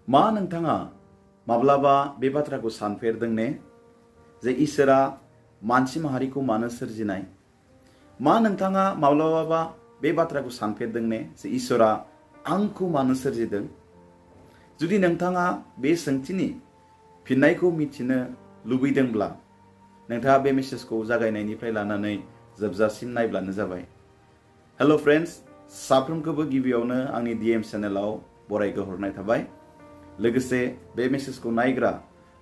मा नोंथाङा माब्लाबा बे बाथ्राखौ सानफेरदों ने जे इसोरा मानसि माहारिखौ मानो सोरजिनाय? मा नोंथाङा माब्लाबा बे बाथ्राखौ सानफेरदों ने जे इसोरा आंखौ मानो सोरजिदों? जुदि नोंथाङा बे सोंथिनि फिननायखौ मिथिनो लुबैदोंब्ला नोंथाङा बे मेसेजखौ जागायनायनिफ्राय लानानै जोबजासिम नायब्लानो जाबाय। हेलो फ्रेंड्स, साफ्रोमखौबो गिबियावनो आंनि डीएम चेनेलाव बरायग्रो हरनाय थाबाय। लोगोसे बे मेसेजखौ नायग्रा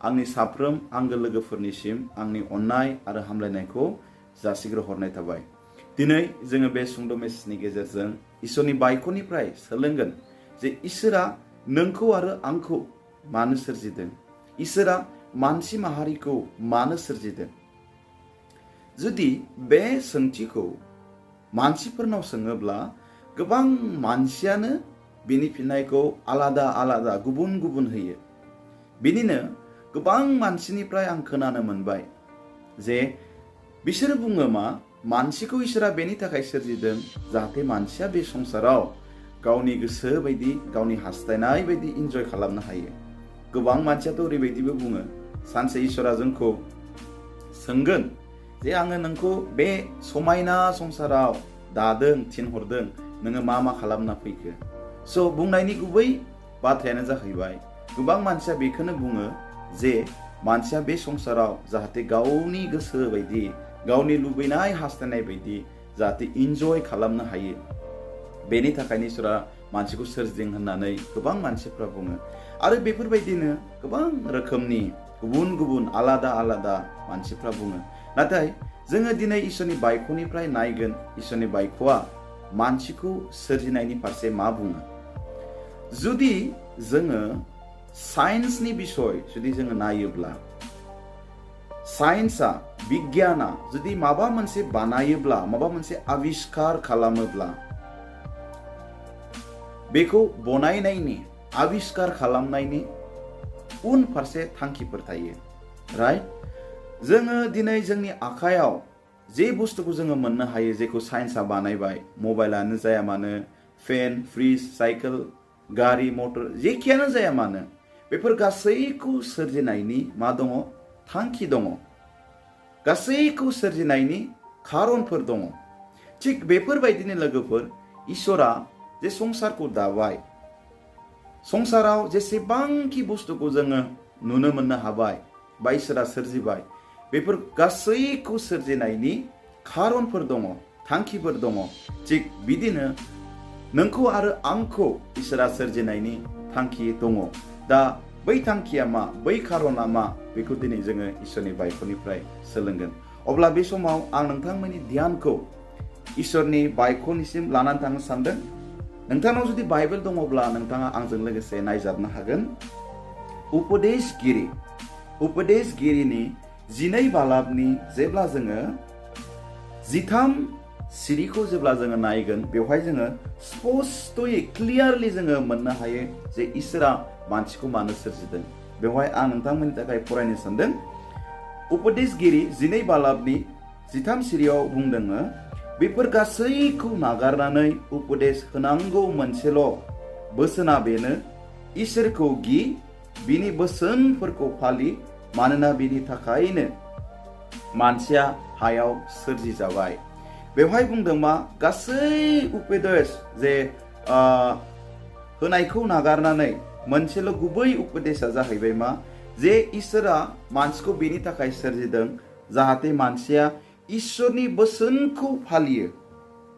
आंनि साफ्रोम आंगो लोगोफोरनिसिम आंनि अननाय आरो हामलायनायखौ जासिग्रो हरनाय थाबाय। दिनै जोङो बे सुंद' मेसेजनि गेजेरजों इसोरनि बायख'निफ्राय सोलोंगोन जे इसोरा नोंखौ आरो आंखौ मानो सोरजिदों, इसोरा मानसि माहारिखौ मानो सोरजिदों। जुदि बे सोंथिखौ मानसिफोरनाव सोङोब्ला गोबां मानसियानो बिनि फिननायखौ आलादा आलादा गुबुन गुबुन होयो। बिनिनो गोबां मानसिनिफ्राय आं खोनानो मोनबाय जे बिसोर बुङो मा मानसिखौ इसोरा बेनि थाखाय सोरजिदों जाहाथे मानसिया बे संसाराव गावनि गोसो बायदि गावनि हास्थायनाय बायदि इन्जय खालामनो हायो। गोबां मानसियाथ' ओरैबायदिबो बुङो सानसे इसोरा जोंखौ सोंगोन जे आङो नोंखौ बे समायना संसाराव दादों थिनहरदों, नोङो मा मा खालामना फैखो? स' बुंनायनि गुबै बाथ्रायानो जाहैबाय गोबां मानसिया बेखौनो बुङो जे मानसिया बे संसाराव जाहाथे गावनि गोसो बायदि गावनि लुबैनाय हास्थायनाय बायदि जाहाथे इन्जय खालामनो हायो, बेनि थाखायनो इसोरा मानसिखौ सोरजिदों होननानै गोबां मानसिफ्रा बुङो। आरो बेफोरबायदिनो गोबां रोखोमनि गुबुन गुबुन आलादा आलादा मानसिफ्रा बुङो। नाथाय जोङो दिनै इसोरनि बायख'निफ्राय नायगोन इसोरनि बायख'आ मानसिखौ सोरजिनायनि फारसे मा बुङो। जुदि जोङो साइन्सनि बिसय जुदि जोङो नायोब्ला, साइन्सआ बिगियाना जुदि माबा मोनसे बानायोब्ला, माबा मोनसे आबिष्कार खालामोब्ला, बेखौ बनायनायनि आबिष्कार खालामनायनि उन फारसे थांखिफोर थायो, राइट? जोङो दिनै जोंनि आखायाव जे बुस्थुखौ जोङो मोननो हायो, जेखौ साइन्सआ बानायबाय, मबाइलानो जाया मानो, फेन, फ्रिज, साइकेल, गारि मटर, जेखियानो जाया मानो, बेफोर गासैखौ सोरजिनायनि मा दङ? थांखि दङ। गासैखौ सोरजिनायनि खारनफोर दङ। थिग बेफोरबायदिनो लोगोफोर, इसोरा जे संसारखौ दाबाय, संसाराव जेसेबांखि बुस्थुखौ जोङो नुनो मोननो हाबाय बा इसोरा सोरजिबाय, बेफोर गासैखौ सोरजिनायनि खारनफोर दङ, थांखिफोर दङ। थिग बिदिनो नोंखौ आरो आंखौ इसोरा सोरजिनायनि थांखि दङ। दा बै थांखिया मा, बै खारना मा, बेखौ दिनै जोङो इसोरनि बायख'निफ्राय सोलोंगोन। अब्ला बे समाव आं नोंथांमोननि ध्यानखौ इसोरनि बायख'निसिम लानानै थांनो सानदों। नोंथांनाव जुदि बाइबेल दङब्ला नोंथाङा आंजों लोगोसे नायजाबनो हागोन। उपदेशगिरिनि 12 बालाबनि जेब्ला जोङो 13 सिरिखौ जेब्ला जोङो नायगोन, बेवहाय जोङो स्पष्टयै क्लियारलि जोङो मोननो हायो जे इसोरा मानसिखौ मानो सोरजिदों। बेवहाय आं नोंथांमोननि थाखाय फरायनो सानदों। उपदेशगिरि 12 बालाबनि 13 सिरियाव बुंदोङो, बेफोर गासैखौ नागारनानै उपदेश होनांगौ मोनसेल' बोसोना बेनो, इसोरखौ गि, बिनि बोसोनफोरखौ फालि, मानोना बिनि थाखायनो मानसिया हायाव सोरजिजाबाय। बेवहाय बुंदों मा, गासै उपदेश जे होनायखौ नागारनानै मोनसेल' गुबै उपदेशा जाहैबाय मा, जे इसोरा मानसिखौ बेनि थाखाय सोरजिदों जाहाथे मानसिया इसोरनि बोसोनखौ फालियो।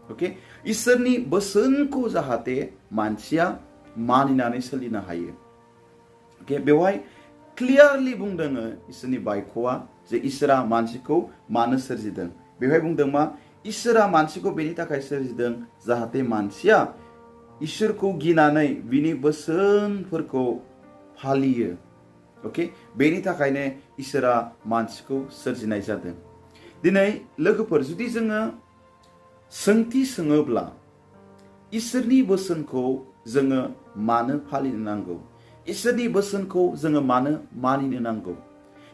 अके, इसोरनि बोसोनखौ जाहाथे मानसिया मानिनानै सोलिनो हायो। अके, बेवहाय क्लियारलि बुंदों इसोरनि बायख'आ जे इसोरा मानसिखौ मानो सोरजिदों। बेवहाय बुंदों मा, इसोरा मानसिखौ बेनि थाखाय सोरजिदों जाहाथे मानसिया इसोरखौ गिनानै बिनि बोसोनफोरखौ फालियो। अके, बेनि थाखायनो इसोरा मानसिखौ सोरजिनाय जादों। दिनै लोगोफोर, जुदि जोङो सोंथि सोङोब्ला इसोरनि बोसोनखौ जोङो मानो फालिनो नांगौ, इसोरनि बोसोनखौ जोङो मानो मानिनो नांगौ,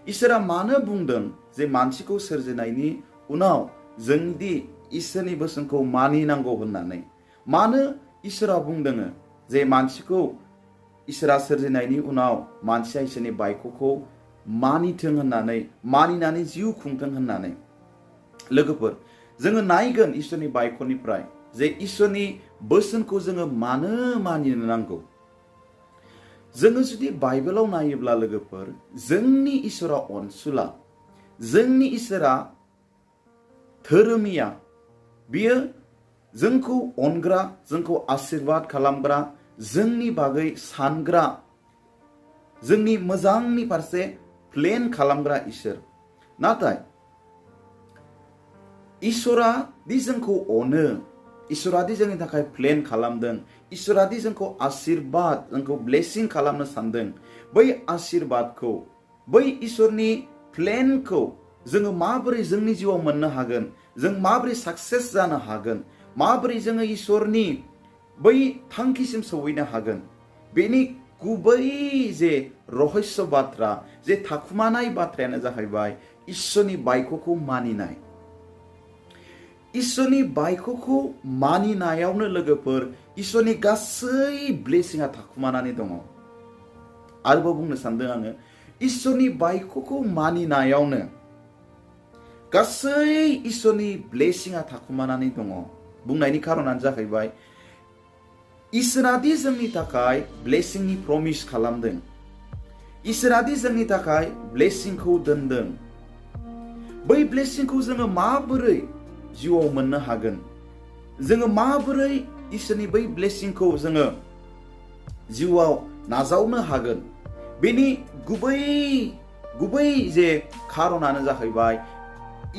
इसोरा मानो बुंदों जे मानसिखौ सोरजिनायनि उनाव जोंदि इसोरनि बोसोनखौ मानिनांगौ होननानै, मानो इसोरा बुंदों जे मानसिखौ इसोरा सोरजिनायनि उनाव मानसिया इसोरनि बायख'खौ मानिथों होननानै मानिनानै जिउ खुंथों होननानै लोगोफोर जोङो नायगोन इसोरनि बायख'निफ्राय जे इसोरनि बोसोनखौ जोङो मानो मानिनो नांगौ। जोङो जुदि बाइबेलाव नायोब्ला लोगोफोर जोंनि इसोरा अनसुला, जोंनि इसोरा धोरोमिया, बियो जोंखौ अनग्रा, जोंखौ आशीर्बाद खालामग्रा, जोंनि बागै सानग्रा, जोंनि मोजांनि फारसे प्लेन खालामग्रा इसोर। नाथाय इसोरा दि जोंखौ अनो, इसोरा दि जोंनि थाखाय प्लेन खालामदों, इसोरा दि जोंखौ आशीर्बाद, जोंखौ ब्लेसिं खालामनो सानदों, बै आशीर्बादखौ, बै इसोरनि प्लेनखौ जोङो माबोरै जोंनि जिउआव मोननो हागोन, जों माबोरै साक्सेस जानो हागोन, माबोरै जोङो इसोरनि बै थांखिसिम सौहैनो हागोन, बेनि गुबै जे रहस्य बाथ्रा, जे थाखुमानाय बाथ्रायानो जाहैबाय इसोरनि बायख'खौ मानिनाय। इसोरनि बायख'खौ मानिनायावनो लोगोफोर इसोरनि गासै ब्लेसिंआ थाखुमानानै दङ। आरोबाव बुंनो सानदों आङो, इसोरनि बायख'खौ मानिनायावनो गासै इसोरनि ब्लेसिंआ थाखुमानानै दङ। बुंनायनि खारनानो जाहैबाय इसोरादि जोंनि थाखाय ब्लेसिंनि प्रमिस खालामदों, इसोरादि जोंनि थाखाय ब्लेसिंखौ दोनदों, बै ब्लेसिंखौ जोङो माबोरै जिउआव मोननो हागोन, जोङो माबोरै इसोरनि बै ब्लेसिंखौ जोङो जिउआव नाजावनो हागोन, बेनि गुबै जे खारनानो जाहैबाय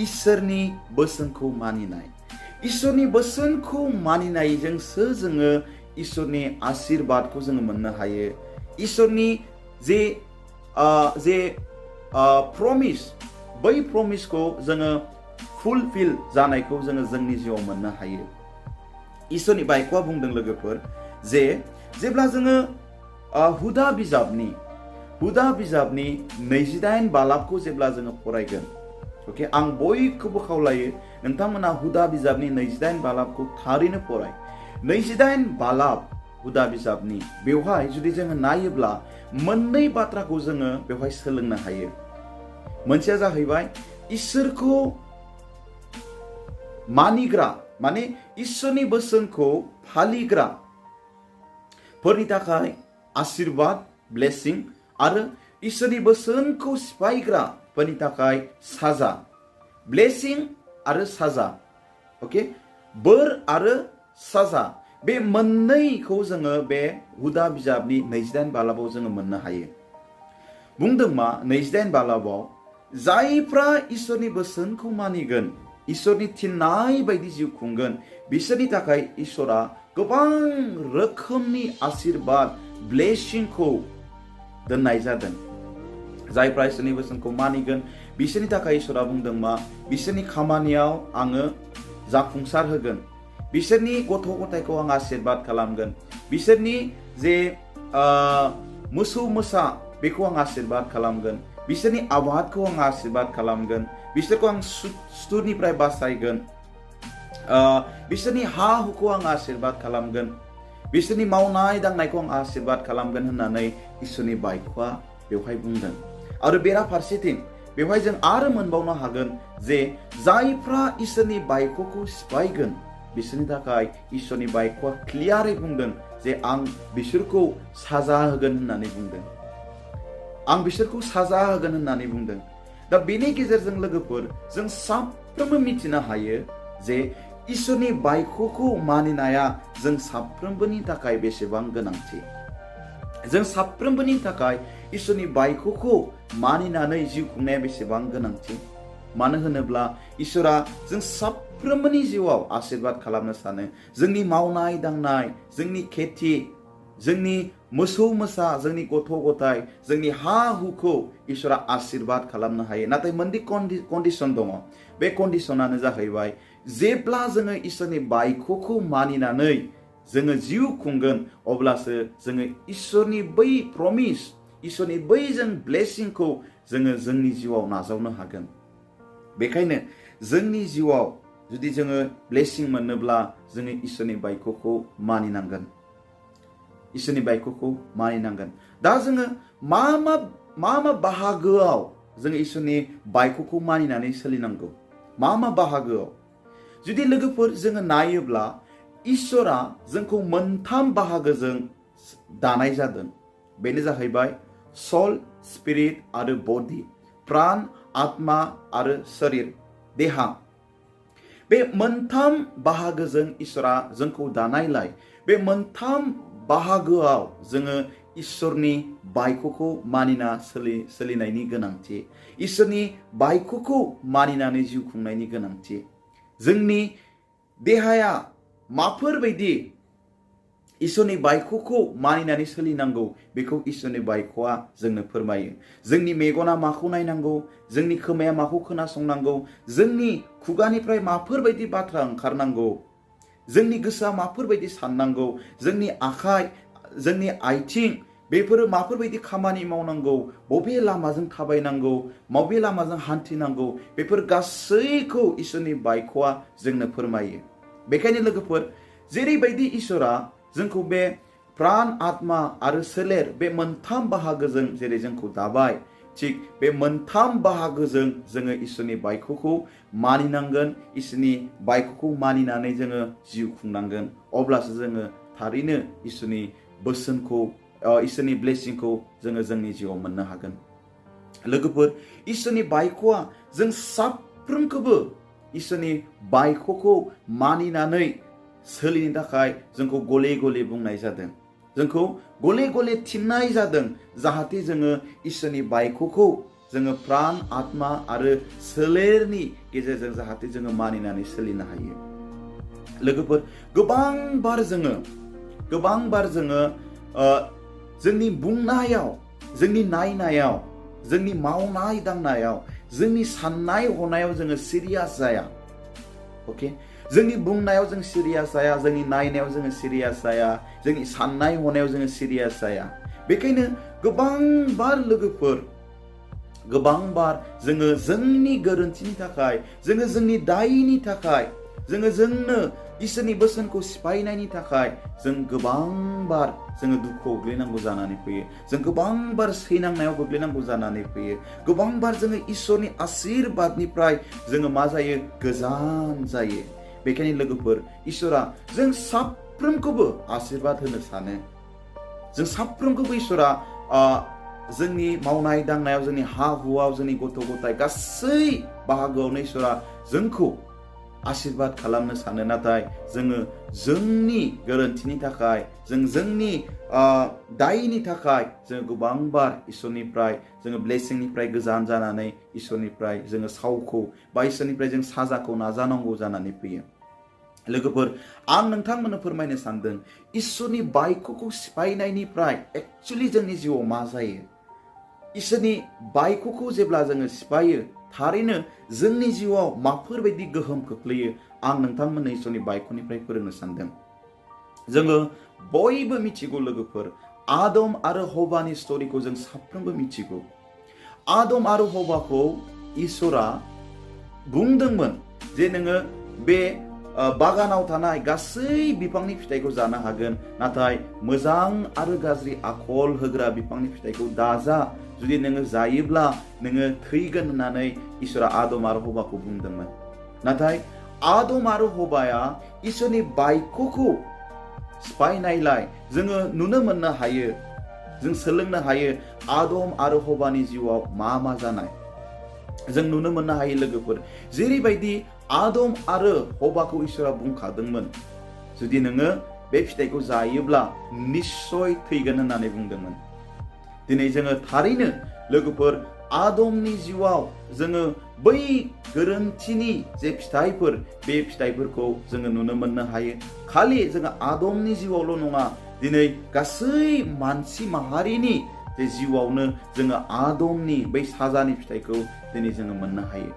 इसोरनि बोसोनखौ मानिनाय। इसोरनि बोसोनखौ मानिनायजोंसो जोङो इसोरनि आशीर्बादखौ जोङो मोननो हायो। इसोरनि जे प्रमिस, बै प्रमिसखौ जोङो फुलफिल जानायखौ जोङो जोंनि जिउआव मोननो हायो। इसोरनि बायख'आ बुंदों लोगोफोर जे जेब्ला जोङो हुदा बिजाबनि 28 बालाबखौ जेब्ला जोङो फरायगोन, अके, आं बयखौबो खावलायो नोंथांमोना हुदा बिजाबनि 28 बालाबखौ थारैनो फराय। 28 बालाब हुदा बिजाबनि बेवहाय जुदि जोङो नायोब्ला मोननै बाथ्राखौ जोङो बेवहाय सोलोंनो हायो। मोनसेया जाहैबाय इसोरखौ मानिग्रा, माने इसोरनि बोसोनखौ फालिग्रा फोरनि थाखाय आशीर्बाद, ब्लेसिं, आरो इसोरनि बोसोनखौ सिफायग्रा फोरनि थाखाय साजा, ब्लेसिं आरो साजा, अके, बोर आरो साजा, बे मोननैखौ जोङो बे हुदा बिजाबनि 28 बालाबाव जोङो मोननो हायो। बुंदों मा 28 बालाबाव, जायफ्रा इसोरनि बोसोनखौ मानिगोन, इसोरनि थिननाय बायदि जिउ खुंगोन, बिसोरनि थाखाय इसोरा गोबां रोखोमनि आशीर्बाद, ब्लेसिंखौ दोननाय जादों। जायफ्रा इसोरनि बोसोनखौ मानिगोन बिसोरनि थाखाय इसोरा बुंदों मा, बिसोरनि खामानियाव आङो जाफुंसार होगोन, बिसोरनि गथ' गथायखौ आं आशीर्बाद खालामगोन, बिसोरनि जे मोसौ मोसा बेखौ आं आशीर्बाद खालामगोन, बिसोरनि आबादखौ आं आशीर्बाद खालामगोन, बिसोरखौ आं सुथुरनिफ्राय बासायगोन, बिसोरनि हा हुखौ आं आशीर्बाद खालामगोन, बिसोरनि मावनाय दांनायखौ आं आशीर्बाद खालामगोन होननानै इसोरनि बायख'आ बेवहाय बुंदों। आरो बेराफारसेथिं बेवहाय जों आरो मोनबावनो हागोन जे जायफ्रा इसोरनि बायख'खौ सिफायगोन बिसोरनि थाखाय इसोरनि बायख'आ क्लियारै बुंदों जे आं बिसोरखौ साजा होगोन होननानै बुंदों, आं बिसोरखौ साजा होगोन होननानै बुंदों। दा बेनि गेजेरजों लोगोफोर जों साफ्रोमबो मिथिनो हायो जे इसोरनि बायख'खौ मानिनाया जों साफ्रोमबोनि थाखाय बेसेबां गोनांथि। जों साफ्रोमबोनि थाखाय इसोरनि बायख'खौ मानिनानै जिउ खुंनाया बेसेबां गोनांथि। मानो होनोब्ला इसोरा जों साफ्रोमबोनि जिउआव आशीर्बाद खालामनो सानो। जोंनि मावनाय दांनाय, जोंनि खेथि, जोंनि मोसौ मोसा, जोंनि गथ' गथाय, जोंनि हा हुखौ इसोरा आशीर्बाद खालामनो हायो। नाथाय मोनसे कन्डिशन दङ। बे कन्डिशनानो जाहैबाय जेब्ला जोङो इसोरनि बायख'खौ मानिनानै जोङो जिउ खुंगोन अब्लासो जोङो इसोरनि बै प्रमिस, इसोरनि बै जों ब्लेसिंखौ जोङो जोंनि जिउआव नाजावनो हागोन। बेखायनो जोंनि जिउआव जुदि जोङो ब्लेसिं मोननोब्ला जोङो इसोरनि बायख'खौ मानिनांगोन। इसोरनि बायख'खौ मानिनांगोन। दा जोङो मा मा बाहागोआव जोङो इसोरनि बायख'खौ मानिनानै सोलिनांगौ, मा बाहागोआव? जुदि लोगोफोर जोङो नायोब्ला इसोरा जोंखौ मोनथाम बाहागोजों दानाय जादों। बेनो जाहैबाय सोल, स्पिरिट आरो बडि, प्राण, आत्मा आरो शरीर, देहा। बे मोनथाम बाहागोजों इसोरा जोंखौ दानायलाय बे मोनथाम बाहागोआव जोङो इसोरनि बायख'खौ मानिना सोलिनायनि गोनांथि, इसोरनि बायख'खौ मानिनानै जिउ खुंनायनि गोनांथि। जोंनि देहाया माफोरबायदि इसोरनि बायख'खौ मानिनानै सोलिनांगौ बेखौ इसोरनि बायख'आ जोंनो फोरमायो। जोंनि मेगना माखौ नायनांगौ, जोंनि खोमाया माखौ खोनासंनांगौ, जोंनि खुगानिफ्राय माफोरबायदि बाथ्रा ओंखारनांगौ, जोंनि गोसोआ माफोरबायदि साननांगौ, जोंनि आखाइ, जोंनि आथिं बेफोरो माफोरबायदि खामानि मावनांगौ, बबे लामाजों थाबायनांगौ, बबे लामाजों हान्थिनांगौ, बेफोर गासैखौ इसोरनि बायख'आ जोंनो फोरमायो। बेखायनो लोगोफोर, जेरैबायदि इसोरा जोंखौ बे प्राण, आत्मा आरो सोलेर बे मोनथाम बाहागोजों जेरै जोंखौ दाबाय, थिग बे मोनथाम बाहागोजों जोङो इसोरनि बायख'खौ मानिनांगोन। इसोरनि बायख'खौ मानिनानै जोङो जिउ खुंनांगोन। अब्लासो जोङो थारैनो इसोरनि बोसोनखौ, इसोरनि ब्लेसिंखौ जोङो जोंनि जिउआव मोननो हागोन। लोगोफोर, इसोरनि बायख'आ जों साफ्रोमखौबो इसोरनि बायख'खौ मानिनानै सोलिनो थाखाय जोंखौ गले गले बुंनाय जादों, जोंखौ गले गले थिननाय जादों, जाहाथे जोङो इसोरनि बायख'खौ जोङो प्राण, आत्मा आरो सोलेरनि गेजेरजों जाहाथे जोङो मानिनानै सोलिनो हायो। लोगोफोर, गोबांबार जोङो जोंनि बुंनायाव, जोंनि नायनायाव, जोंनि मावनाय दांनायाव, जोंनि साननाय हनायाव जोङो सिरियास जाया। अके, जोंनि बुंनायाव जों सिरियास जाया, जोंनि नायनायाव जोङो सिरियास जाया, जोंनि साननाय हनायाव जोङो सिरियास जाया। बेखायनो गोबांबार लोगोफोर, गोबांबार जोङो जोंनि गोरोन्थिनि थाखाय, जोङो जोंनि दायनि थाखाय, जोंनो इसोरनि बोसोनखौ सिफायनायनि थाखाय जों गोबांबार जोङो दुखुआव गोग्लैनांगौ जानानै फैयो। जों गोबांबार सैनांनायाव गोग्लैनांगौ जानानै फैयो। गोबांबार जोङो इसोरनि आशीर्बादनिफ्राय जोङो मा जायो, गोजान जायो। बेखायनो लोगोफोर, इसोरा जों साफ्रोमखौबो आशीर्बाद होनो सानो। जों साफ्रोमखौबो इसोरा जोंनि मावनाय दांनायाव, जोंनि हा हुआव, जोंनि गथ' गथाय गासै बाहागोआवनो इसोरा जोंखौ आशीर्बाद खालामनो सानो। नाथाय जोङो जोंनि गोरोन्थिनि थाखाय, जोंनि दायनि थाखाय जोङो गोबांबार इसोरनिफ्राय जोङो ब्लेसिंनिफ्राय गोजान जानानै इसोरनिफ्राय जोङो सावखौ बा इसोरनिफ्राय जों साजाखौ नाजानांगौ जानानै फैयो। लोगोफोर, आं नोंथांमोननो फोरमायनो सानदों, इसोरनि बायख'खौ सिफायनायनिफ्राय एक्चुअलि जोंनि जिउआव मा जायो। इसोरनि बायख'खौ जेब्ला जोङो सिफायो, थारैनो जोंनि जिउआव माफोरबायदि गोहोम खोख्लैयो, आं नोंथांमोननो इसोरनि बायख'निफ्राय फोरोंनो सानदों। जोङो बयबो मिथिगौ लोगोफोर, आदम आरो हवानि स्ट'रिखौ जों साफ्रोमबो मिथिगौ। आदम आरो हवाखौ इसोरा बुंदोंमोन जे नोङो बे बागानाव थानाय गासै बिफांनि फिथाइखौ जानो हागोन, नाथाय मोजां आरो गाज्रि आखल होग्रा बिफांनि फिथाइखौ दाजा, जुदि नोङो जायोब्ला नोङो थैगोन होननानै इसोरा आदम आरो हवाखौ बुंदोंमोन। नाथाय आदम आरो हवाया इसोरनि बायख'खौ सिफायनायलाय जोङो नुनो मोननो हायो, जों सोलोंनो हायो आदम आरो हवानि जिउआव मा जानाय जों नुनो मोननो हायो। लोगोफोर, जेरैबायदि आदम आरो हवाखौ इसोरा बुंखादोंमोन, जुदि नोङो बे फिथाइखौ जायोब्ला निस्सय थैगोन होननानै बुंदोंमोन। दिनै जोङो थारैनो लोगोफोर, आदमनि जिउआव जोङो बै गोरोन्थिनि जे फिथाइफोर, बे फिथाइफोरखौ जोङो नुनो मोननो हायो। खालि जोङो आदमनि जिउआवल' नङा, दिनै गासै मानसि माहारिनि जे जिउआवनो जोङो आदमनि बै साजानि फिथाइखौ दिनै जोङो मोननो हायो।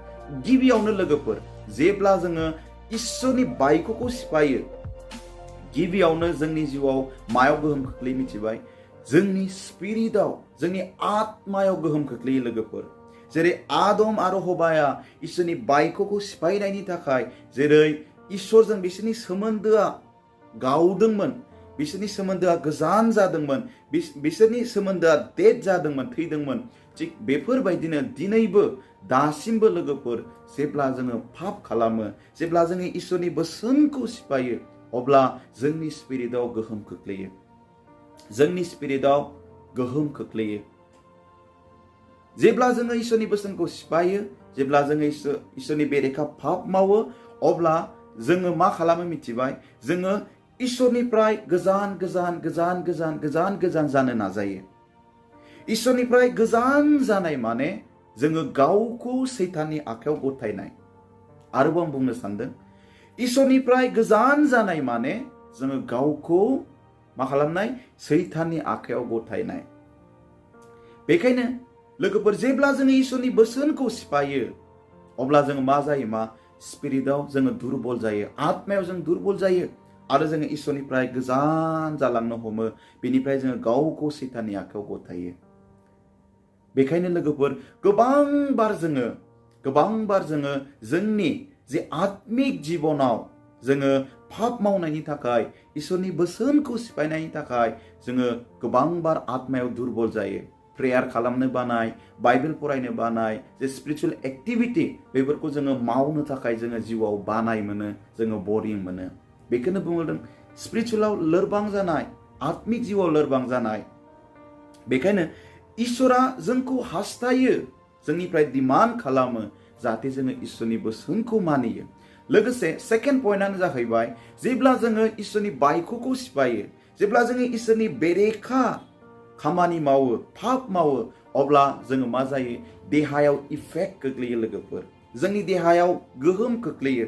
गिबियावनो लोगोफोर, जेब्ला जोङो इसोरनि बायख'खौ सिफायो, गिबियावनो जोंनि जिउआव मायाव गोहोम खोख्लैयो मिथिबाय? जोंनि स्पिरिटआव, जोंनि आत्मायाव गोहोम खोख्लैयो लोगोफोर। जेरै आदम आरो हवाया इसोरनि बायख'खौ सिफायनायनि थाखाय जेरै इसोरजों बिसोरनि सोमोन्दोआ गावदोंमोन, बिसोरनि सोमोन्दोआ गोजान जादोंमोन, बिसोरनि सोमोन्दोआ डेड जादोंमोन, थैदोंमोन। थिग बेफोरबायदिनो दिनैबो दासिमबो लोगोफोर जेब्ला जोङो पाप खालामो, जेब्ला जोङो इसोरनि बोसोनखौ सिफायो, अब्ला जोंनि स्पिरिटआव गोहोम खोख्लैयो, जोंनि स्पिरिटआव गोहोम खोख्लैयो। जेब्ला जोङो इसोरनि बोसोनखौ सिफायो, जेब्ला जोङो इसोरनि बेरेखा पाप मावो, अब्ला जोङो मा खालामो मिथिबाय? जोङो इसोरनिफ्राय गोजान गोजान गोजान गोजान गोजान गोजान जानो नाजायो। इसोरनिफ्राय गोजान जानाय माने जोङो गावखौ सैताननि आखायाव गथायनाय। आरोबाव आं बुंनो सानदों, इसोरनिफ्राय गोजान जानाय माने जोङो गावखौ मा खालामनाय? सैताननि आखायाव गथायनाय। बेखायनो लोगोफोर जेब्ला जोङो इसोरनि बोसोनखौ सिफायो, अब्ला जोङो मा जायो? स्पिरिटआव जोङो दुरबल जायो, आत्मायाव जों दुरबल जायो, आरो जोङो इसोरनिफ्राय गोजान जालांनो हमो। बेनिफ्राय जोङो गावखौ सैताननि आखायाव गथायो। बेखायनो लोगोफोर गोबांबार जोङो जोंनि जे आत्मिक जिबनाव जोङो पाप मावनायनि थाखाय, इसोरनि बोसोनखौ सिफायनायनि थाखाय जोङो गोबांबार आत्मायाव दुरबल जायो। प्रेयार खालामनो बानाय, बाइबेल फरायनो बानाय, जे स्पिरिचुअल एक्टिभिटी बेफोरखौ जोङो मावनो थाखाय जोङो जिउआव बानाय मोनो, जोङो बरिं मोनो। बेखौनो बुंदों स्पिरिचुअलाव लोरबां जानाय, आत्मिक जिउआव लोरबां जानाय। बेखायनो इसोरा जोंखौ हास्थायो, जोंनिफ्राय डिमान्ड खालामो जाहाथे जोङो इसोरनि बोसोनखौ मानियो। लोगोसे सेकेन्ड पइन्टआनो जाहैबाय, जेब्ला जोङो इसोरनि बायख'खौ सिफायो, जेब्ला जोङो इसोरनि बेरेखा खामानि मावो, पाप मावो, अब्ला जोङो मा जायो? देहायाव इफेक्ट गोग्लैयो लोगोफोर, जोंनि देहायाव गोहोम खोख्लैयो।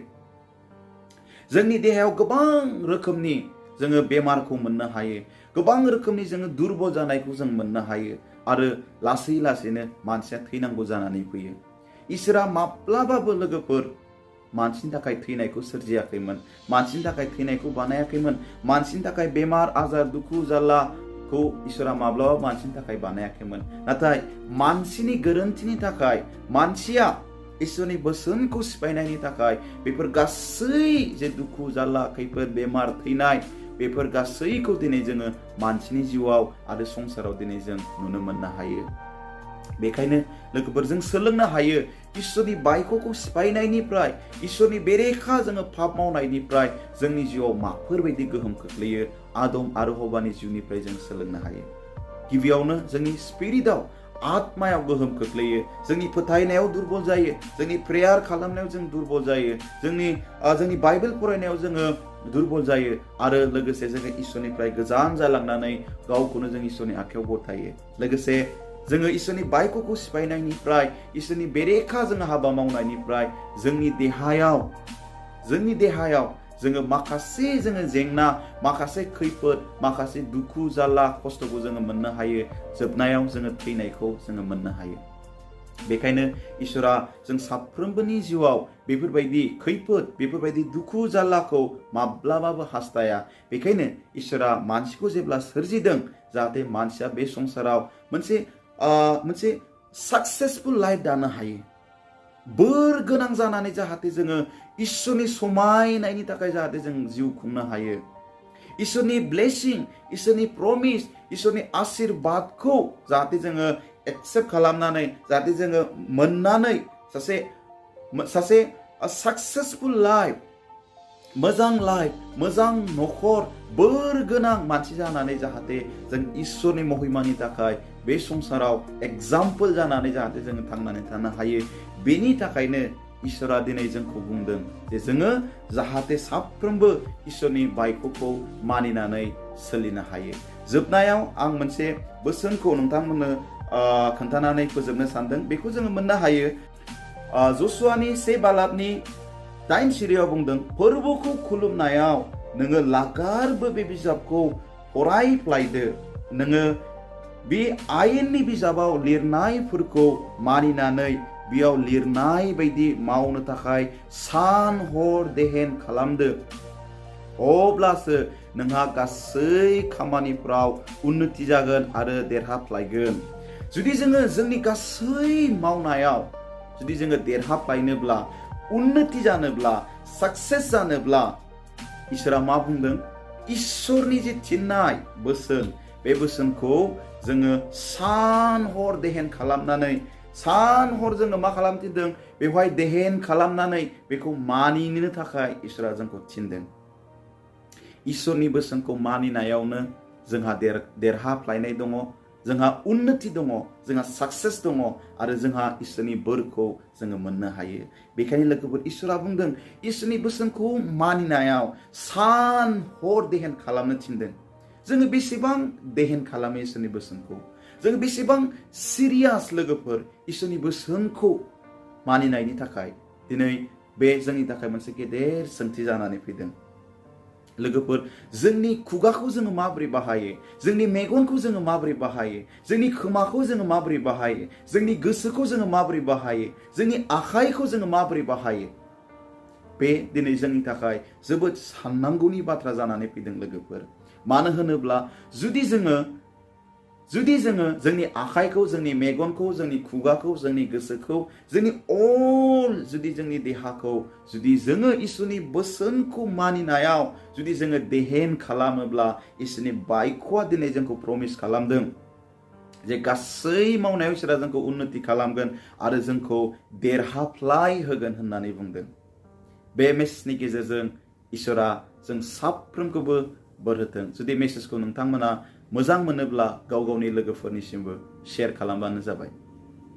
जोंनि देहायाव गोबां रोखोमनि जोङो बेमारखौ मोननो हायो, गोबां रोखोमनि जोङो दुरबल जानायखौ जों मोननो हायो, आरो लासै लासैनो मानसिया थैनांगौ जानानै फैयो। इसोरा माब्लाबाबो लोगोफोर मानसिनि थाखाय थैनायखौ सोरजियाखैमोन, मानसिनि थाखाय थैनायखौ बानायाखैमोन, मानसिनि थाखाय बेमार आजार दुखु जारलाखौ इसोरा माब्लाबा मानसिनि थाखाय बानायाखैमोन। नाथाय मानसिनि गोरोन्थिनि थाखाय, मानसिया इसोरनि बोसोनखौ सिफायनायनि थाखाय बेफोर गासै जे दुखु जारला, खैफोद, बेमार, थैनाय, बेफोर गासैखौ दिनै जोङो मानसिनि जिउआव आरो संसाराव दिनै जों नुनो मोननो हायो। बेखायनो लोगोफोर जों सोलोंनो हायो, इसोरनि बायख'खौ सिफायनायनिफ्राय, इसोरनि बेरेखा जोङो पाप मावनायनिफ्राय जोंनि जिउआव माफोरबायदि गोहोम खोख्लैयो, आदम आरो हवानि जिउनिफ्राय जों सोलोंनो हायो। गिबियावनो जोंनि स्पिरिटआव, आत्मायाव गोहोम खोख्लैयो, जोंनि फोथायनायाव दुरबल जायो, जोंनि प्रेयार खालामनायाव जों दुरबल जायो, जोंनि बाइबेल फरायनायाव जोङो दुरबल जायो, आरो लोगोसे जोङो इसोरनिफ्राय गोजान जालांनानै गावखौनो जों इसोरनि आखायाव गथायो। लोगोसे जोङो इसोरनि बायख'खौ सिफायनायनिफ्राय, इसोरनि बेरेखा जोङो हाबा मावनायनिफ्राय जोंनि देहायाव जोङो माखासे जोङो जेंना, माखासे खैफोद, माखासे दुखु जारला, खस्थ'खौ जोङो मोननो हायो। जोबनायाव जोङो थैनायखौ जोङो मोननो हायो। बेखायनो इसोरा जों साफ्रोमबोनि जिउआव बेफोरबायदि खैफोद, बेफोरबायदि दुखु जारलाखौ माब्लाबाबो हास्थाया। बेखायनो इसोरा मानसिखौ जेब्ला सोरजिदों, जाहाथे मानसिया बे संसाराव मोनसे साक्सेसफुल लाइफ दानो हायो, बोर गोनां जानानै जाहाथे जोङो इसोरनि समायनायनि थाखाय जाहाथे जों जिउ खुंनो हायो। इसोरनि ब्लेसिं, इसोरनि प्रमिस, इसोरनि आशीर्बादखौ जाहाथे जोङो एक्सेप्ट खालामनानै, जाहाथे जोङो मोननानै सासे साक्सेसफुल लाइफ, मोजां न'खर, बोर गोनां मानसि जानानै जाहाथे जों इसोरनि महिमानि थाखाय बे संसाराव एग्जाम्पल जानानै जाहाथे जोङो थांनानै थानो हायो। बेनि थाखायनो इसोरा दिनै जोंखौ बुंदों जे जोङो जाहाथे साफ्रोमबो इसोरनि बायख'खौ मानिनानै सोलिनो हायो। जोबनायाव आं मोनसे बोसोनखौ नोंथांमोननो खोन्थानानै फोजोबनो सानदों। बेखौ जोङो मोननो हायो जसुआनि 1 बालाबनि 8 सिरियाव बुंदों, फोरबोखौ खुलुमनायाव नोङो लागारबो बे बिजाबखौ फरायफ्लायदो, नोङो बे आयेननि बिजाबाव लिरनायफोरखौ मानिनानै बेयाव लिरनाय बायदि मावनो थाखाय सान हर देहेन खालामदो, अब्लासो नोंहा गासै खामानिफ्राव उन्नति जागोन आरो देरहाफ्लायगोन। जुदि जोङो जोंनि गासै मावनायाव जुदि जोङो देरहाफ्लायनोब्ला, उन्नति जानोब्ला, साक्सेस जानोब्ला, इसोरा मा बुंदों? इसोरनि जे थिननाय बोसोन बे बोसोनखौ जोङो सान हर देहेन खालामनानै सान हर जोङो मा खालामथिनदों बेवहाय देहेन खालामनानै बेखौ मानिनो थाखाय इसोरा जोंखौ थिनदों। इसोरनि बोसोनखौ मानिनायावनो जोंहा देरहाफ्लायनाय दङ, जोंहा उन्नति दङ, जोंहा साक्सेस दङ आरो जोंहा इसोरनि बोरखौ जोङो मोननो हायो। बेखायनो लोगोफोर इसोरा बुंदों इसोरनि बोसोनखौ मानिनायाव सान हर देहेन खालामनो थिनदों। जोङो बेसेबां देहेन खालामो इसोरनि बोसोनखौ, जोङो बेसेबां सिरियास लोगोफोर इसोरनि बोसोनखौ मानिनायनि थाखाय दिनै बे जोंनि थाखाय मोनसे गेदेर सोंथि जानानै फैदों। लोगोफोर जोंनि खुगाखौ जोङो माबोरै बाहायो, जोंनि मेगनखौ जोङो माबोरै बाहायो, जोंनि खोमाखौ जोङो माबोरै बाहायो, जोंनि गोसोखौ जोङो माबोरै बाहायो, जोंनि आखाइखौ जोङो माबोरै बाहायो, बे दिनै जोंनि थाखाय जोबोद साननांगौनि बाथ्रा जानानै फैदों लोगोफोर। मानो होनोब्ला जुदि जोङो जोंनि आखाइखौ, जोंनि मेगनखौ, जोंनि खुगाखौ, जोंनि गोसोखौ, जोंनि जुदि जोंनि देहाखौ जुदि जोङो इसोरनि बोसोनखौ मानिनायाव जुदि जोङो देहेन खालामोब्ला इसोरनि बाइकआ दिनै जोंखौ प्रमिस खालामदों जे गासै मावनायाव इसोरा जोंखौ उन्नति खालामगोन आरो जोंखौ देरहाफ्लाय होगोन होननानै बुंदों। बे मेसेजनि गेजेरजों इसोरा जों साफ्रोमखौबो बोर होथों। जुदि मेसेजखौ नोंथांमोना मोजां मोनोब्ला गाव गावनि लोगोफोरनिसिमबो शेयार खालामबानो जाबाय।